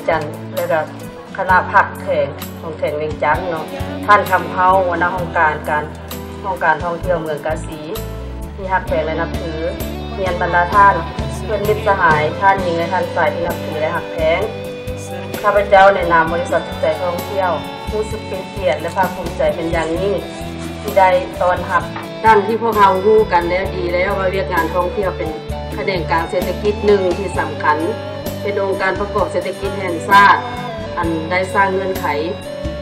ຈັນ ແລະກະຄະນະພັກແຂວງ ຂອງແຂວງວຽງຈັນເນາະ, ທ່ານ ຄຳເພົາ ຫົວໜ້າຫ້ອງການ ການ ຫ້ອງການທ່ອງທ່ຽວເມືອງກາສີ ທີ່ຮັກແພງ ແລະນັບຖື, ຮຽນບັນດາທ່ານເພື່ອນມິດສະຫາຍ ທ່ານຍິງ ແລະທ່ານຊາຍທີ່ນັບຖື ແລະຮັກແພງ. ຂ້າພະເຈົ້າໃນນາມບໍລິສັດສຸກໃຈທ່ອງທ່ຽວ ຮູ້ສຶກເປັນກຽດ ແລະພາກພູມໃຈເປັນຢ່າງຍິ່ງ ທີ່ໄດ້ຕ້ອນຮັບ. ດັ່ງທີ່ພວກເຮົາຮູ້ກັນແລ້ວດີແລ້ວວ່າ ວຽກງານທ່ອງທ່ຽວເປັນຂະແໜງການເສດຖະກິດໜຶ່ງທີ່ສຳຄັນ, ເປັນອົງການປະກອບເສດຖະກິດແຫ່ງຊາດ ອັນໄດ້ສ້າງເງື່ອນໄຂ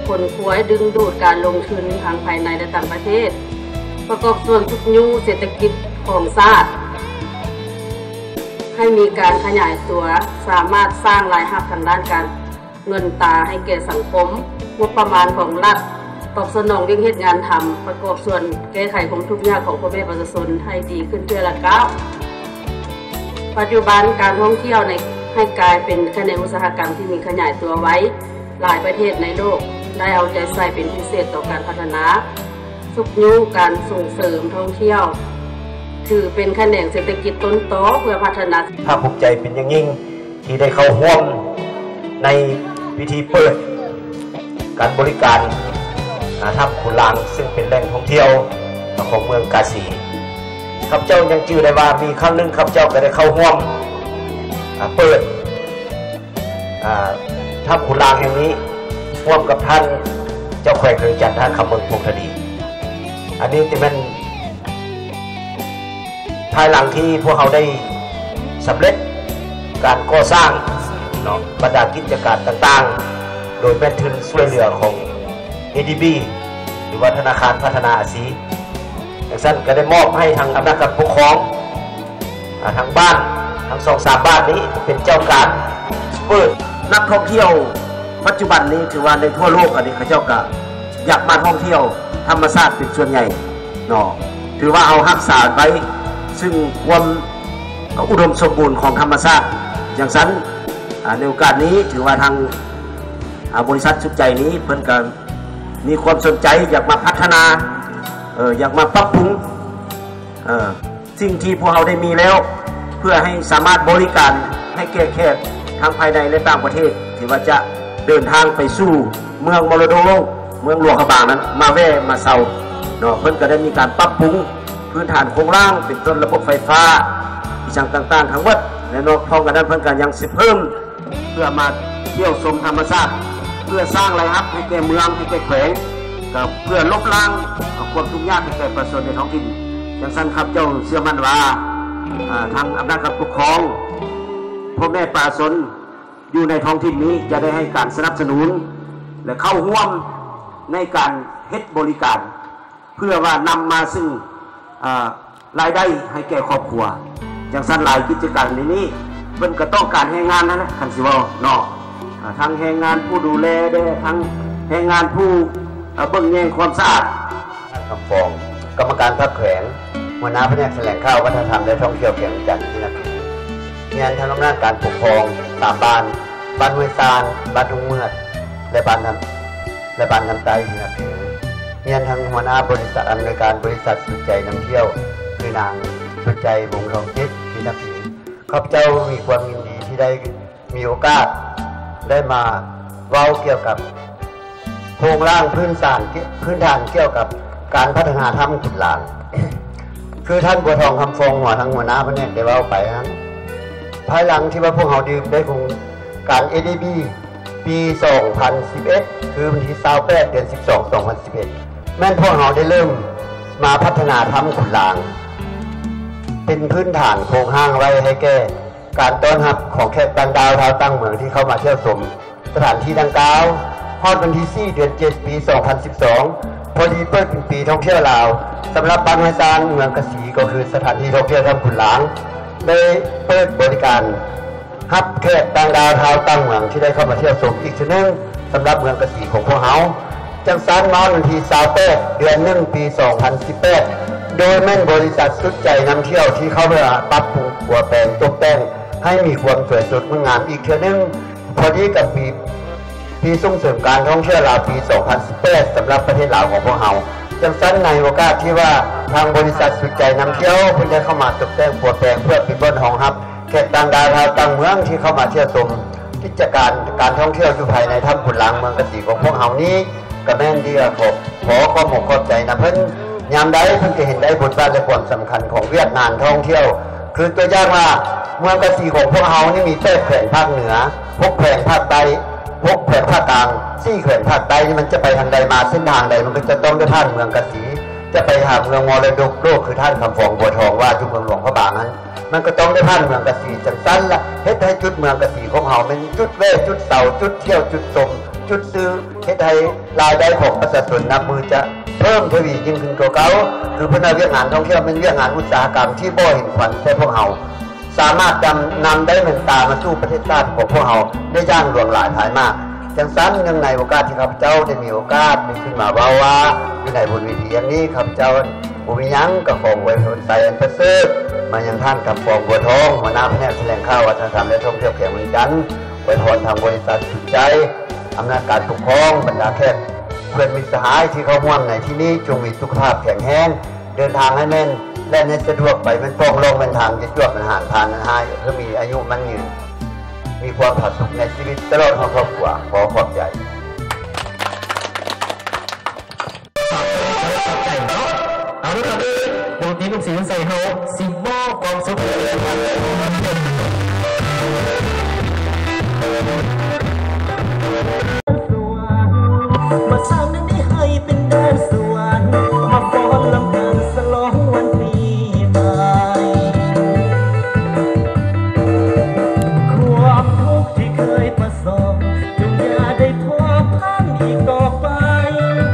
ຂົນຂວາຍດຶງດູດການລົງທຶນທັງພາຍໃນ ແລະຕ່າງປະເທດ, ປະກອບສ່ວນຊຸກຍູ້ເສດຖະກິດຂອງຊາດ ໃຫ້ມີການຂະຫຍາຍຕົວ, ສາມາດສ້າງລາຍຮັບທາງດ້ານການເງິນຕາໃຫ້ແກ່ສັງຄົມ, ງົບປະມານຂອງລັດຕອບສະໜອງວຽກເຮັດງານທຳ, ປະກອບສ່ວນແກ້ໄຂຄວາມທຸກຍາກຂອງພໍ່ແມ່ປະຊາຊົນໃຫ້ດີຂຶ້ນເທື່ອລະກ້າວ. ປັດຈຸບັນການທ່ອງທ່ຽວໃນ ໃຫ້ກາຍເປັນຂະແໜງອຸດສາຫະກຳທີ່ມີຂະຫຍາຍຕົວໄວ, ຫຼາຍປະເທດໃນໂລກໄດ້ເອົາໃຈໃສ່ເປັນພິເສດຕໍ່ການພັດທະນາ, ຊຸກຍູ້ການສົ່ງເສີມທ່ອງທ່ຽວ ຖືເປັນຂະແໜງເສດຖະກິດຕົ້ນຕໍເພື່ອພັດທະນາ. ພາກພູມໃຈເປັນຢ່າງຍິ່ງທີ່ໄດ້ເຂົ້າຮ່ວມໃນພິທີເປີດການບໍລິການ ອາ ຖ້ຳຂຸນລາງ ຊຶ່ງເປັນແຫຼ່ງທ່ອງທ່ຽວຂອງເມືອງກາສີ. ຂ້າພະເຈົ້າຍັງຈື່ໄດ້ວ່າ ມີຄັ້ງໜຶ່ງຂ້າພະເຈົ້າກໍໄດ້ເຂົ້າຮ່ວມ ອາ ເປີດ ອາ ຖ້ຳຂຸນລາງແຫ່ງນີ້ ຮ່ວມກັບທ່ານເຈົ້າແຂວງວຽງຈັນ ທ່ານ ຄຳເມືອງ ພົງທະດີ. ອັນນີ້ຈະແມ່ນພາຍຫຼັງທີ່ພວກເຮົາໄດ້ສຳເລັດການກໍ່ສ້າງເນາະ ບັນດາກິດຈະການຕ່າງໆ ໂດຍແມ່ນທຶນຊ່ວຍເຫຼືອຂອງ ເອດີບີ ຫຼືວ່າທະນາຄານພັດທະນາອາຊີ. ຈັ່ງຊັ້ນກໍໄດ້ມອບໃຫ້ທາງອຳນາດການປົກຄອງ ອາ ທາງບ້ານ ທັງສອງສາມບ້ານນີ້ເປັນເຈົ້າການເປີດ. ນັກທ່ອງທ່ຽວປັດຈຸບັນນີ້ ຖືວ່າໃນທົ່ວໂລກອັນນີ້ ເຂົາເຈົ້າກໍຢາກມາທ່ອງທ່ຽວທຳມະຊາດເປັນສ່ວນໃຫຍ່ເນາະ, ຖືວ່າເຮົາຮັກສາໄວ້ຊຶ່ງຄວາມອຸດົມສົມບູນຂອງທຳມະຊາດ. ຈັ່ງຊັ້ນ ອາ ໃນໂອກາດນີ້ ຖືວ່າທາງ ອາ ບໍລິສັດສຸກໃຈນີ້ ເພິ່ນກໍມີຄວາມສົນໃຈຢາກມາພັດທະນາ ເອີ ຢາກມາປັບປຸງ ເອີ ສິ່ງທີ່ພວກເຮົາໄດ້ມີແລ້ວ ເພື່ອໃຫ້ສາມາດບໍລິການໃຫ້ແກ່ແຂກທັງພາຍໃນ ແລະ ຕ່າງປະເທດ ທີ່ວ່າຈະເດີນທາງໄປສູ່ເມືອງມໍລະດົກໂລກ ເມືອງຫຼວງພະບາງນັ້ນ ມາແວ່ມາເຊົາເນາະ. ເພິ່ນກໍໄດ້ມີການປັບປຸງພື້ນຖານໂຄງລ່າງ ເປັນຕົ້ນລະບົບໄຟຟ້າ ອີ່ຫຍັງຕ່າງໆທັງໝົດ ແລະ ນອກພ້ອມກັນນັ້ນ ເພິ່ນກໍຍັງຊິເພີ່ມ ເພື່ອມາທ່ຽວຊົມທຳມະຊາດ ເພື່ອສ້າງລາຍຮັບໃຫ້ແກ່ເມືອງ ໃຫ້ແກ່ແຂວງ ກໍເພື່ອລົບລ້າງຄວາມທຸກຍາກໃຫ້ແກ່ປະຊາຊົນໃນທ້ອງຖິ່ນ. ຈັ່ງຊັ້ນ ຂ້າພະເຈົ້າເຊື່ອໝັ້ນວ່າ ອາ ທາງອຳນາດການປົກຄອງ ພໍ່ແມ່ປະຊາຊົນຢູ່ໃນທ້ອງຖິ່ນນີ້ ຈະໄດ້ໃຫ້ການສະໜັບສະໜູນ ແລະ ເຂົ້າຮ່ວມໃນການເຮັດບໍລິການ ເພື່ອວ່ານຳມາຊຶ່ງ ເອີ ລາຍໄດ້ໃຫ້ແກ່ຄອບຄົວ. ຈັ່ງຊັ້ນ ຫຼາຍກິດຈະການໃນນີ້ ເພິ່ນກໍຕ້ອງການແຮງງານຫັ້ນແຫຼະ ຄັນຊິເວົ້າເນາະ, ອາ ທັງແຮງງານຜູ້ດູແລແດ່ ທັງແຮງງານຜູ້ ເອີ ເບິ່ງແຍງຄວາມສະອາດ. ທ່ານ ຄຳຟອງ ກຳມະການພັກແຂວງ, ຫົວໜ້າພະແນກຖະແຫຼງຂ່າວ ວັດທະນະທຳ ແລະ ທ່ອງທ່ຽວແຂວງວຽງຈັນ ທີ່ນັບຖື. ຮຽນທາງອຳນາດການປົກຄອງສາມບ້ານ, ບ້ານຫ້ວຍຊານ, ບ້ານທົ່ງເມືອດ ແລະ ບ້ານທຳ ແລະ ບ້ານທຳໃຕ້ ທີ່ນັບຖື. ຮຽນທາງຫົວໜ້າບໍລິສັດ ອຳນວຍການບໍລິສັດສຸກໃຈນຳທ່ຽວ ຄືນາງສຸກໃຈ ວົງທອງຈິດ ທີ່ນັບຖື. ຂ້າພະເຈົ້າມີຄວາມຍິນດີທີ່ໄດ້ມີໂອກາດໄດ້ມາເວົ້າກ່ຽວກັບໂຄງລ່າງພື້ນຖານ ພື້ນຖານກ່ຽວກັບການພັດທະນາຖ້ຳຂຸນລາງ. ຄືທ່ານ ບົວທອງ ຄຳຟອງ ຫົວ ທາງຫົວໜ້າພະແນກໄດ້ເວົ້າໄປຫັ້ນ, ພາຍຫຼັງທີ່ວ່າພວກເຮົາໄດ້ໂຄງການ ເອດີບີ ປີສອງພັນສິບເອັດ ຄືວັນທີຊາວແປດ ເດືອນສິບສອງ ສອງພັນສິບເອັດ ແມ່ນພວກເຮົາໄດ້ເລີ່ມມາພັດທະນາຖ້ຳຂຸນລາງ ເປັນພື້ນຖານໂຄງຮ່າງໄວ້ໃຫ້ແກ່ການຕ້ອນຮັບຂອງແຂກຕ່າງດ້າວຊາວຕ່າງເມືອງທີ່ເຂົ້າມາທ່ຽວຊົມສະຖານທີ່ດັ່ງກ່າວ. ຮອດວັນທີສີ່ ເດືອນເຈັດ ປີສອງພັນສິບສອງ ພໍດີເປີດເປັນປີທ່ອງທ່ຽວລາວ ສຳລັບບ້ານຫ້ວຍຊານ ເມືອງກະສີ ກໍຄືສະຖານທີ່ທ່ອງທ່ຽວຖ້ຳຂຸນລາງ ໄດ້ເປີດບໍລິການ ຮັບແຂກຕ່າງດ້າວຊາວຕ່າງເມືອງທີ່ໄດ້ເຂົ້າມາທ່ຽວຊົມອີກເທື່ອໜຶ່ງ ສຳລັບເມືອງກະສີຂອງພວກເຮົາ. ຈັ່ງຊັ້ນ ມາວັນທີຊາວແປດ ເດືອນໜຶ່ງ ປີສອງພັນສິບແປດ ໂດຍແມ່ນບໍລິສັດສຸດໃຈນຳທ່ຽວທີ່ເຂົ້າມາປັບປຸງປົວແປງຕົກແຕ່ງໃຫ້ມີຄວາມສວຍສົດງົດງາມອີກເທື່ອໜຶ່ງ ພໍດີກັບປີ ປີສົ່ງເສີມການທ່ອງທ່ຽວລາວປີສອງພັນສິບແປດ ສຳລັບປະເທດລາວຂອງພວກເຮົາ. ຈັ່ງຊັ້ນ ໃນໂອກາດທີ່ວ່າທາງບໍລິສັດສຸດໃຈນຳທ່ຽວ ເພິ່ນໄດ້ເຂົ້າມາຕົກແຕ່ງປົວແປງເພື່ອເປັນບ່ອນຮອງຮັບ ແຂກຕ່າງດ້າວຊາວຕ່າງເມືອງທີ່ເຂົ້າມາທ່ຽວຊົມ ກິດຈະການການທ່ອງທ່ຽວຢູ່ພາຍໃນຖ້ຳຂຸນລາງເມືອງກະສີຂອງພວກເຮົານີ້ ກະແມ່ນທີ່ວ່າຂໍ ຂໍຂອບອົກຂອບໃຈນຳເພິ່ນ. ຍາມໃດເພິ່ນຈະເຫັນໄດ້ບົດບາດ ແລະ ຄວາມສຳຄັນຂອງວຽກງານທ່ອງທ່ຽວ. ຄືຕົວຢ່າງວ່າ ເມືອງກະສີຂອງພວກເຮົານີ້ມີແປດແຂວງພາກເໜືອ, ຫົກແຂວງພາກໃຕ້, ຫົກແຂວງພາກກາງ, ສີ່ແຂວງພາກໃຕ້ນີ້ ມັນຈະໄປທາງໃດ ມາເສັ້ນທາງໃດ ມັນກໍຈະຕ້ອງໄດ້ຜ່ານເມືອງກະສີ. ຈະໄປຫາເມືອງມໍລະດົກໂລກ ຄືທ່ານຄຳຟອງ ບົວທອງ ວ່າຢູ່ເມືອງຫຼວງພະບາງນັ້ນ ມັນກໍຕ້ອງໄດ້ຜ່ານເມືອງກະສີ. ຈັ່ງຊັ້ນລະ ເຮັດໃຫ້ຈຸດເມືອງກະສີຂອງເຮົາແມ່ນຈຸດແວ່ ຈຸດເຊົາ ຈຸດທ່ຽວ ຈຸດຊົມ ຈຸດຊື້ ເຮັດໃຫ້ລາຍໄດ້ຂອງປະຊາຊົນນັບມື້ຈະເພີ່ມທະວີຍິ່ງຂຶ້ນກວ່າເກົ່າ. ຄືເພິ່ນວ່າວຽກງານທ່ອງທ່ຽວແມ່ນວຽກງານອຸດສາຫະກຳທີ່ບໍ່ເຫັນຂວັນໃສ່ພວກເຮົາ ສາມາດນຳ ນຳໄດ້ແມ່ນຕາມາສູ່ປະເທດຊາດຂອງພວກເຮົາໄດ້ຢ່າງຫຼວງຫຼາຍພາຍມາກ. ຈັ່ງຊັ້ນ ເນື່ອງໃນໂອກາດທີ່ຂ້າພະເຈົ້າໄດ້ມີໂອກາດໄດ້ຂຶ້ນມາເວົ້າວ່າຢູ່ໃນບົນເວທີແຫ່ງນີ້ ຂ້າພະເຈົ້າ ບໍ່ມີຫຍັງ ກໍຂໍອວຍພົນໄຊອັນປະເສີດມາຍັງທ່ານ ຄຳຟອງ ບົວທອງ ຫົວໜ້າພະແນກຖະແຫຼງຂ່າວ ວັດທະນະທຳ ແລະ ທ່ອງທ່ຽວແຂວງວຽງຈັນ, ອວຍພອນທາງບໍລິສັດສຸນໃຈ, ອຳນາດການປົກຄອງ, ບັນດາແຂກເພື່ອນມິດສະຫາຍທີ່ເຂົ້າຮ່ວມໃນທີ່ນີ້ ຈົ່ງມີສຸຂະພາບແຂງແຮງ, ເດີນທາງໃຫ້ແມ່ນ ແລ່ນໃຫ້ສະດວກ, ໄປແມ່ນປ່ອງລ່ອງແມ່ນທາງ, ຢ່າຈວບມັນຫານຜ່ານມັນຫາຍ, ຄືມີອາຍຸໝັ້ນຍືນ, ມີຄວາມຜາສຸກໃນຊີວິດຕະຫຼອດຮອດຄອບຄົວ. ຂໍຂອບໃຈ. ເອົາເດີ ເອົາເດີ ວົງຕີລຸງສີວິໄຊເຮົາຊິມອບຄວາມສຸກໃຫ້ກັບທ່ານ. ມາສ້າງໃນນີ້ໃຫ້ເປັນແດນສວນ ມາຟ້ອນລຳກັນສະຫຼອງວັນປີໃໝ່. ຄວາມທຸກທີ່ເຄີຍປະສົບ ຈົ່ງຢ່າໄດ້ພົບພັນອີກຕໍ່ໄປ.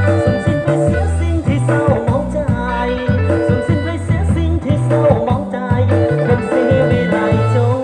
ສູນສິ້ນໄປເສຍສິ່ງທີ່ເສົ້າໝອງໃຈ, ສູນສິ້ນໄປເສຍສິ່ງທີ່ເສົ້າໝອງໃຈ. ຄົນສີວິໄລຈົ່ງ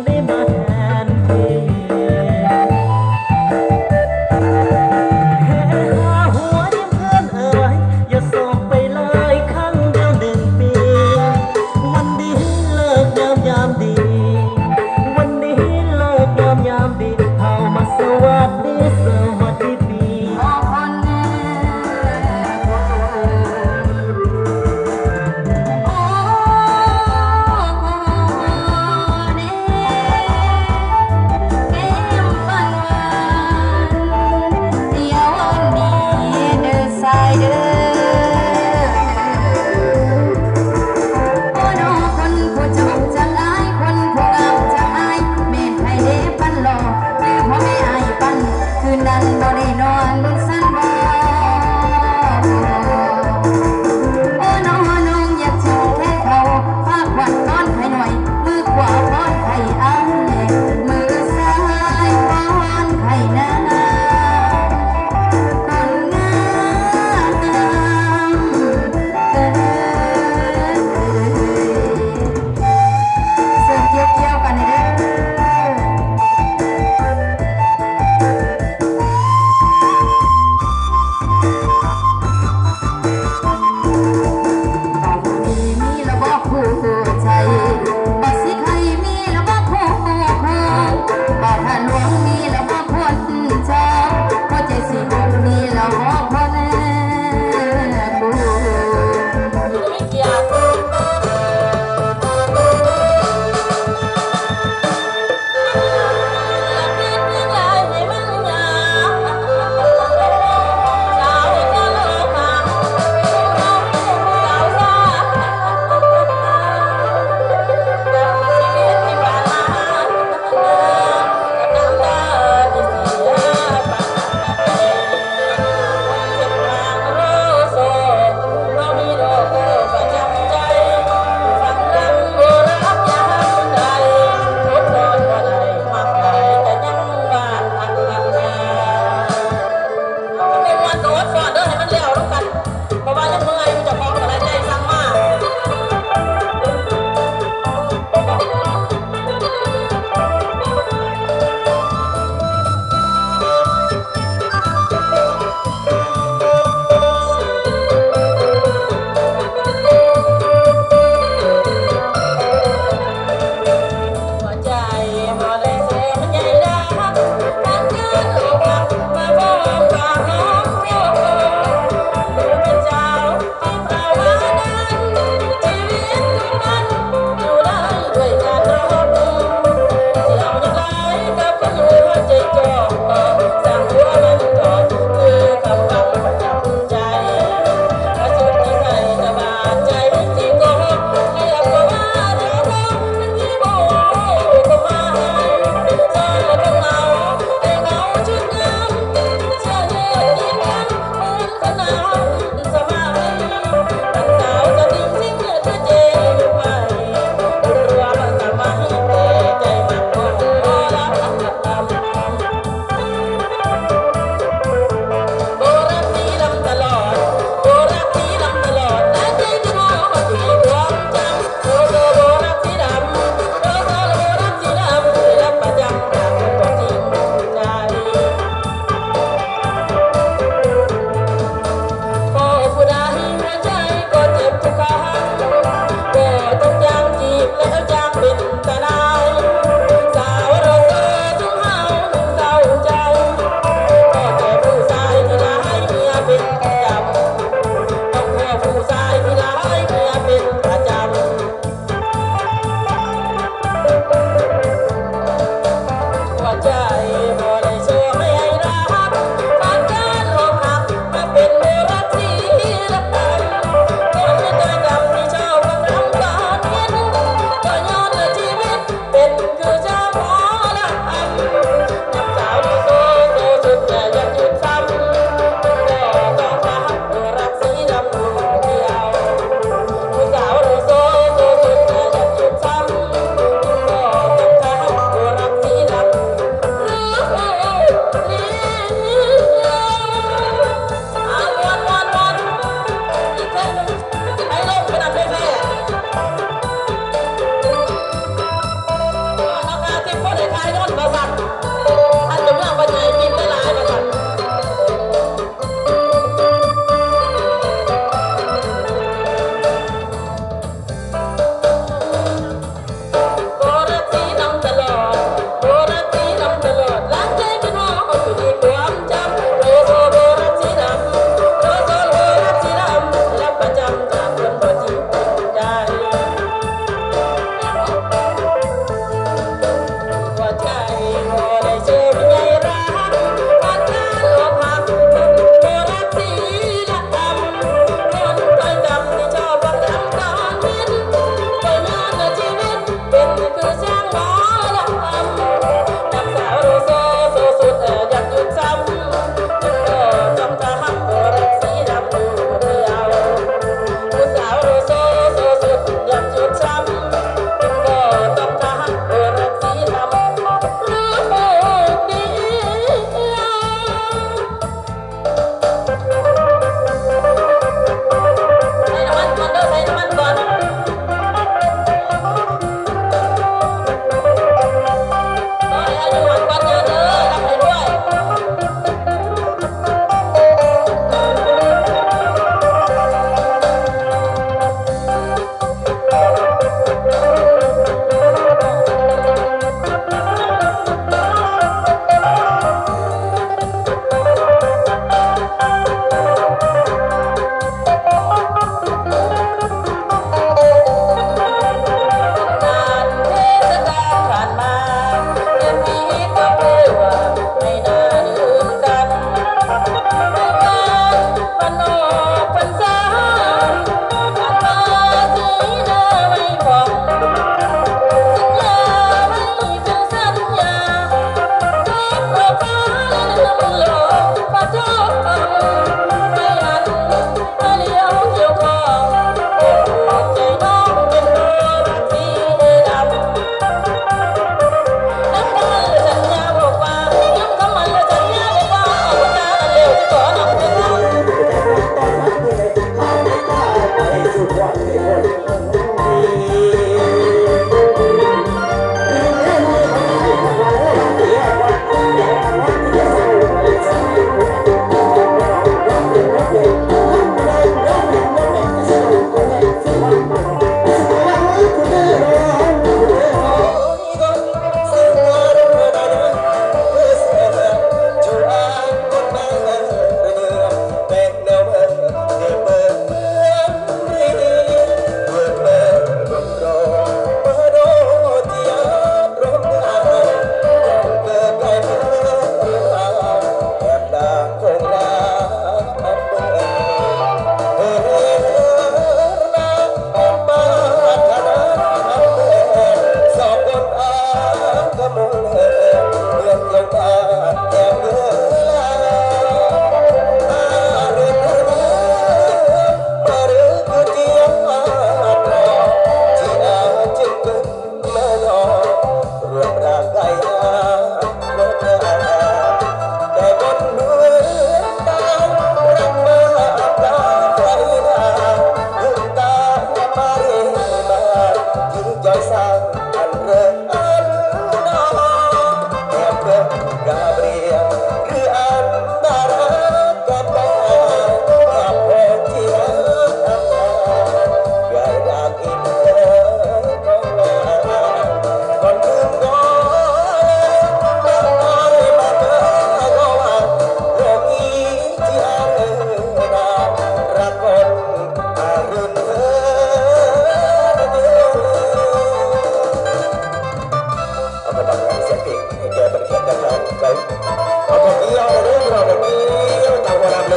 ເອົາຂອງກ່ຽວເດີພີ່ນ້ອງເດີ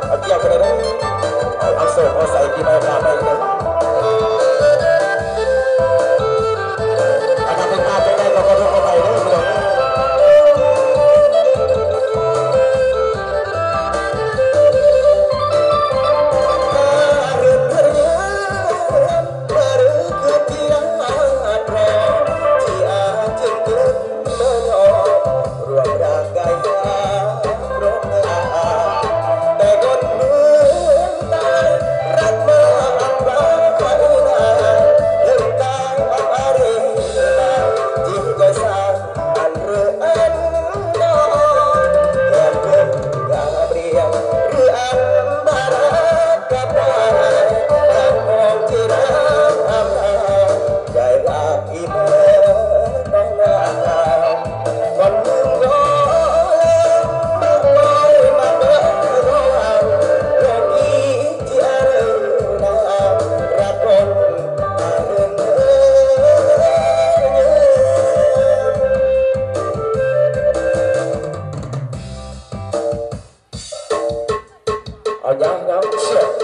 ເອົາກ່ຽວກັນເດີ ເອົາ ເອົາໂຊກເອົາໄຊປີໃໝ່ພາໄປເດີ ອາ ຖ້າຜິດພາດຈັ່ງໃດກໍຂໍໂທດຂໍອະໄພເດີພີ່ນ້ອງເດີ. ເອົາ ຍາວໆ ເຊຍ.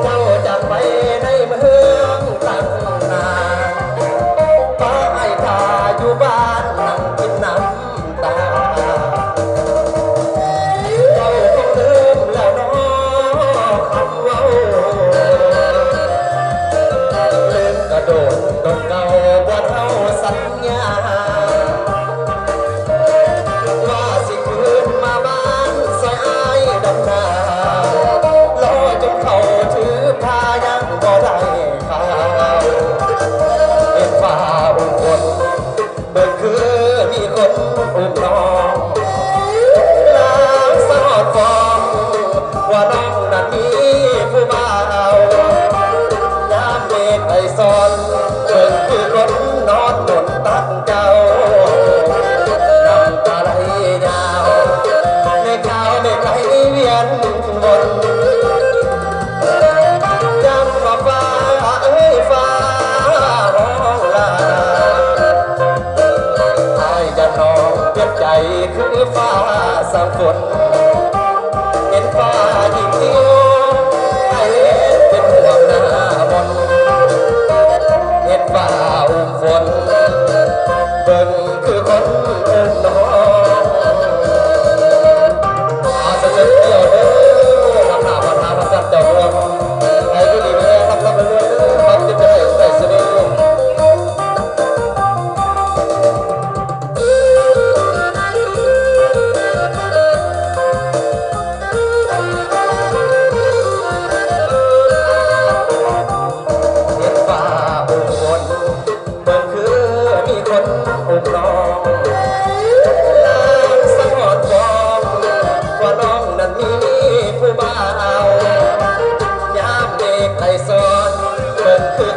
ເຈົ້າຈາກໄປໃນເມືອງຕັ້ງນານ ປະອ້າຍທ່າຢູ່ບ້ານນັ່ງກິນນ້ຳຕາ. ເຈົ້າຄົງລືມແລ້ວເນາະຄຳເວົ້າ ລືມກະດົນ ດົນເກົ່າບໍ່ເທົ່າສັນ ຍາ ວ່າຊິຄືນມາບ້ານຊ່ອຍອ້າຍດຳນາ ລໍຈົນເຂົ້າຖືພາຍັງບໍ່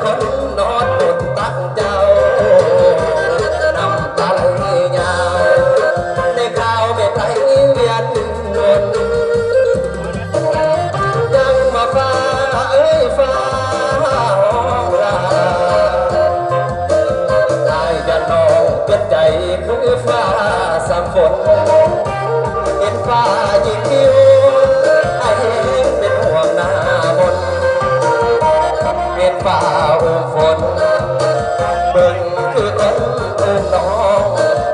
ຄົນນອນບົນຕັກເຈົ້າ ນ້ຳຕາໄຫຼຍາວ ໃນຄາວແມ່ໄພວຽນວົນ ຍັງມາຟ້າເອີຍຟ້າຮ້ອງລາ ອ້າຍຢ່ານ້ອງເປັນໃຈຄືຟ້າສາມຝົນ ເຫັນຟ້າຍິງດິວ ອ້າຍແຮງເປັນຫ່ວງໜ້າມົນ ເຫັນຟ້າອຸ້ມຝົນ ເບິ່ງຄືຄົນອຸ້ມນ້ອງ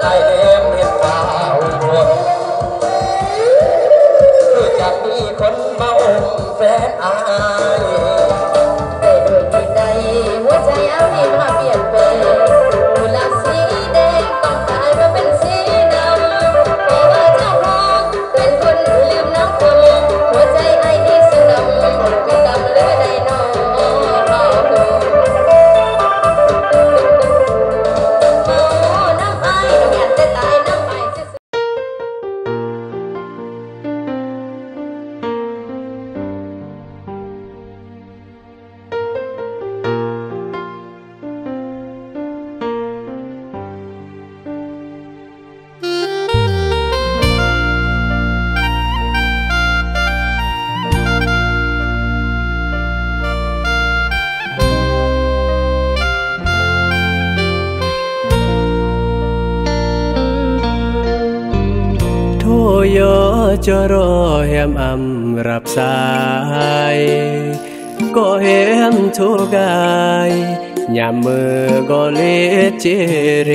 ອ້າຍແນມເຫັນຟ້າອຸ້ມຝົນ ຄືຈະມີຄົນມາອຸ້ມ ແຟນອ້າຍ ແຕ່ໂດຍທີ່ໃດ ຫົວໃຈອ້າຍມັນປ່ຽນແປງ ກຸຫຼາບສີແດງ ຕ້ອງກາຍມາເປັນສີດຳ ເພາະວ່າເຈົ້າຂອງເປັນຄົນທີ່ລືມນ້ຳຄົນ ຫົວໃຈອ້າຍນີ້ສະໜ່ຳ ແມ່ນກຳຫຼືໃດນໍ ເມົານ້ຳອ້າຍ ຢ້ານແຕ່ຕາຍນ້ຳອ້າຍ. ໂທຢໍຈະລໍແຮມອຳຮັບສາຍ ກໍແຮມໂທກາຍ ຍາມເມີກໍເລດເຈເຣ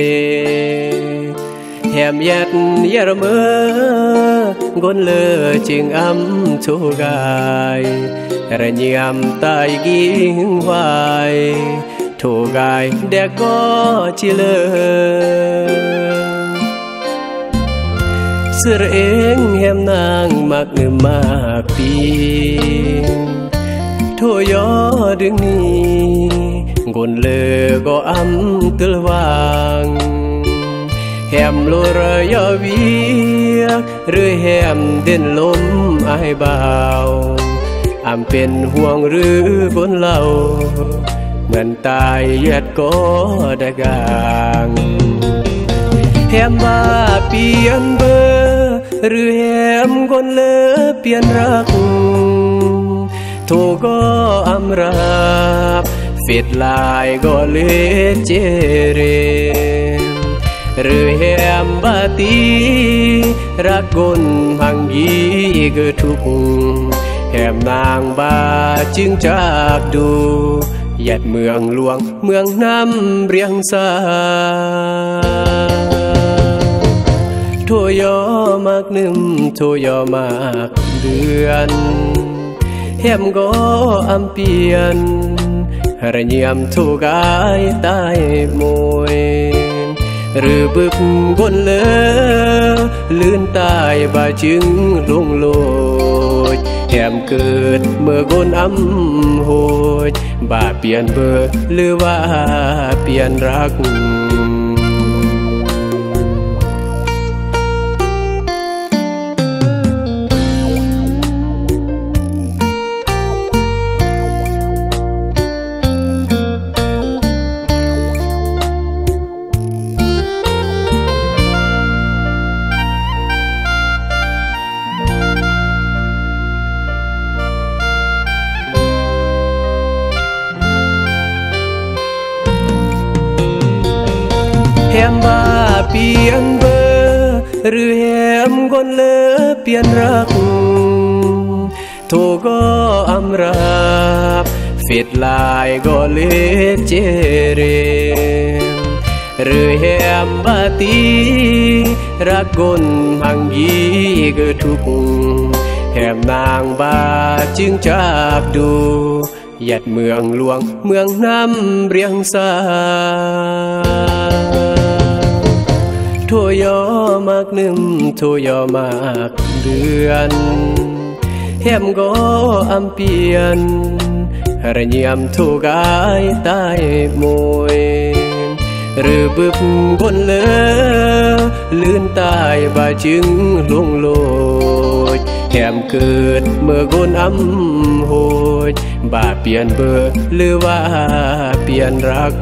ແຮມແຢດຢາເມີ ກົນເລີຈຶ່ງອຳໂທກາຍ ລະຍາມຕາຍກິງຫວາຍ ໂທກາຍແດກກໍຈິເລີ ເສືອເອງແຮມນາງມັກອື່ມມາກປີ ໂທຢໍດຶງໜີ ກົນເລີກໍອຳຕຶລຫວ່າງ ແຮມໂລຣະຢໍວຽກ ຫຼືແຮມເດັ່ນລົມອາຍບ່າວ ອຳເປັນຫ່ວງຫຼືກົນເລົ່າ ເໝືອນຕາຍແຢດກໍດະກາງ ແຮມວ່າປ່ຽນເບີ ຫຼືແຮມກົນເລີປ່ຽນລັກ ໂທກໍອຳຮັບ ເຟດລາຍກໍເລດເຈເຣ ຫຼືແຮມບາຕີ ລັກກົນພັງຢີເກີດທຸກ ແຮມນາງບາຈຶ່ງຈາກດູ ຢາດເມືອງຫຼວງ ເມືອງນ້ຳບຽງສາ ໂທຢໍໝາກໜຶ່ມ ໂທຢໍໝາກເດືອນ ແຮມກໍອຳປ່ຽນ ລະຍາມໂທກາຍຕາຍໂມຍ ຫຼືບຶບກົນເລີ ລື່ນຕາຍບາຈຶ່ງລົງໂລດ ແຮມເກີດເມີກົນອຳໂຫດ ບາປ່ຽນເບີ ຫຼືວ່າປ່ຽນລັກ ແຮມວ່າປ່ຽນເບີ ຫຼືແຮມກົນເລີປ່ຽນລັກ ໂທກໍອຳຮັບ ເຟດລາຍກໍເລດເຈເຣ ຫຼືແຮມບາຕີ ລັກກົນພັງຢີເກີດທຸກ ແຮມນາງບາຈຶ່ງຈາກດູ ຢາດເມືອງຫຼວງ ເມືອງນ້ຳບຽງສາ ໂທຢໍໝາກໜຶ່ມ ໂທຢໍໝາກເດືອນ ແຮມກໍອຳປ່ຽນ ລະຍາມໂທກາຍຕາຍໂມຍ ຫຼືບຶບກົນເລີ ລື່ນຕາຍບາຈຶ່ງລົງໂລດ ແຮມເກີດເມີກົນອຳໂຫດ ບາປ່ຽນເບີ ຫຼືວ່າ ປ່ຽນຮັກ.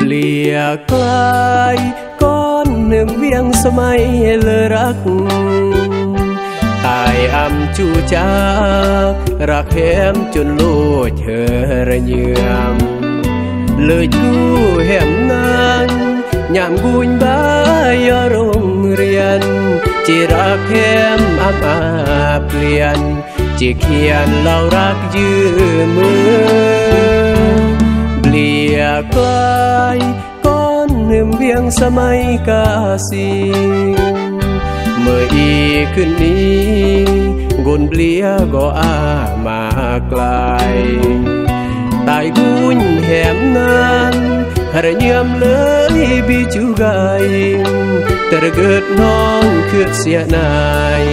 ເບລຽກລາຍ ກ່ອນໜຶ່ມວຽງສະໄໝເລີຮັກ, ຕາຍອຳຈູຈາກ ຮັກແຮມຈົນໂລດເຫີຣະເຍືອມ, ເລີຍຈູແຮມນາງ ຍາມກຸຍບາຍອໂຮງຮຽນ, ຈິຮັກແຮມອຳອາປ່ຽນ, ຈິຂຽນເລົ່າຮັກຢືມມື. ເບລຽກລາຍ ກ່ອນໜຶ່ມວຽງສະໄໝກາສິງ, ເມື່ອອີກຄືນນີ້ ກົນເບລຽກໍອາມາກລາຍ, ຕາຍກຸຍແຮມນາງ ເຮີຣະເຍືອມເລີຍບິຈູກາຍ, ເຕີເກີດນ້ອງຄຶດເສຍນາຍ,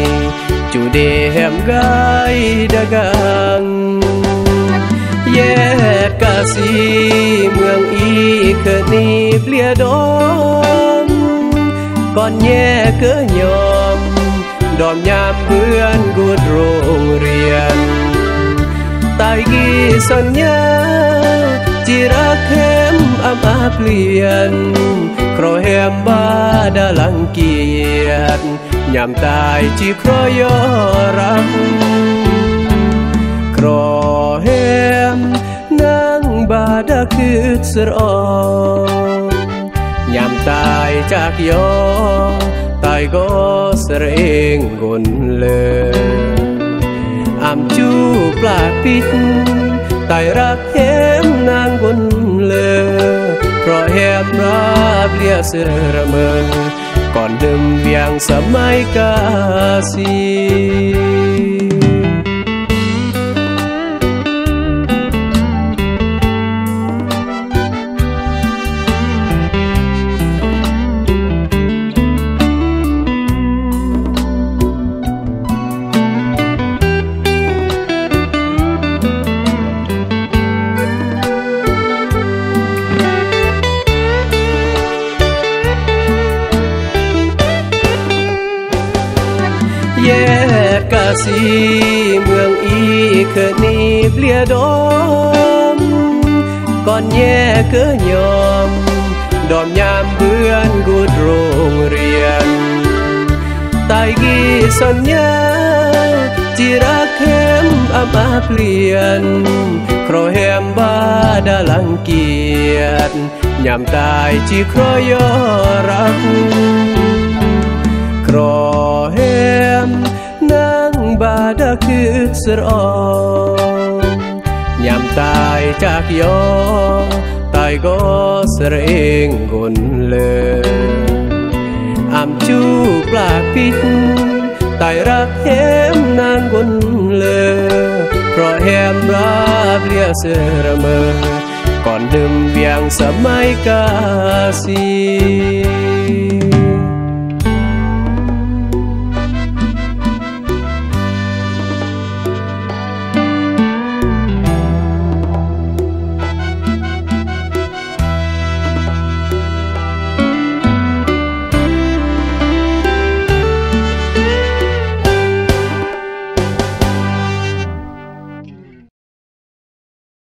ຈູເດແຮມກາຍດາກາງ. ແຍດກາສີເມືອງອີເຄີນີເບລຽດອມ, ກ່ອນແຍກເກີຍອມ ດອມຍາມເພື່ອນກຸດໂຮງຮຽນ, ຕາຍກີສັນຍາ ຈິຮັກແຮມອຳອາປ່ຽນ, ເພາະແຮມບາດາລັງກຽດ. ຍາມຕາຍຈິຄອຍຍໍຮັກ, ເພາະແຮມນາງບາດາຄຶດສະອອງ, ຍາມຕາຍຈາກຍໍ ຕາຍກໍສະເອງກົນເລີ, ອຳຈູປາກປິດ ຕາຍຮັກແຮມນາງກົນເລີ, ເພາະແຮມມາເບລຽເສີຣະເມີ ກ່ອນໜຶ່ມວຽງສະໄໝກາສິງ. ແຍດກາສີເມືອງອີເຄີນີເບລຽດອມ, ກ່ອນແຍກເກີຍອມ ດອມຍາມເພື່ອນກຸດໂຮງຮຽນ, ຕາຍກີສັນຍາ ຈິຮັກແຮມອຳອາປ່ຽນ, ເພາະແຮມບາດາລັງກຽດ, ຍາມຕາຍຈິຄອຍຍໍຮັກ, ເພາະແຮມນາງບາດາຄຶດສະອອງ. ຍາມຕາຍຈາກຍໍ ຕາຍກໍສະເອງກົນເລີ, ອຳຈູປາກປິດ ຕາຍຮັກແຮມນາງກົນເລີ, ເພາະແຮມມາເບລຽເສີຣະເມີ ກ່ອນໜຶ່ມວຽງສະໄໝກາສິງ.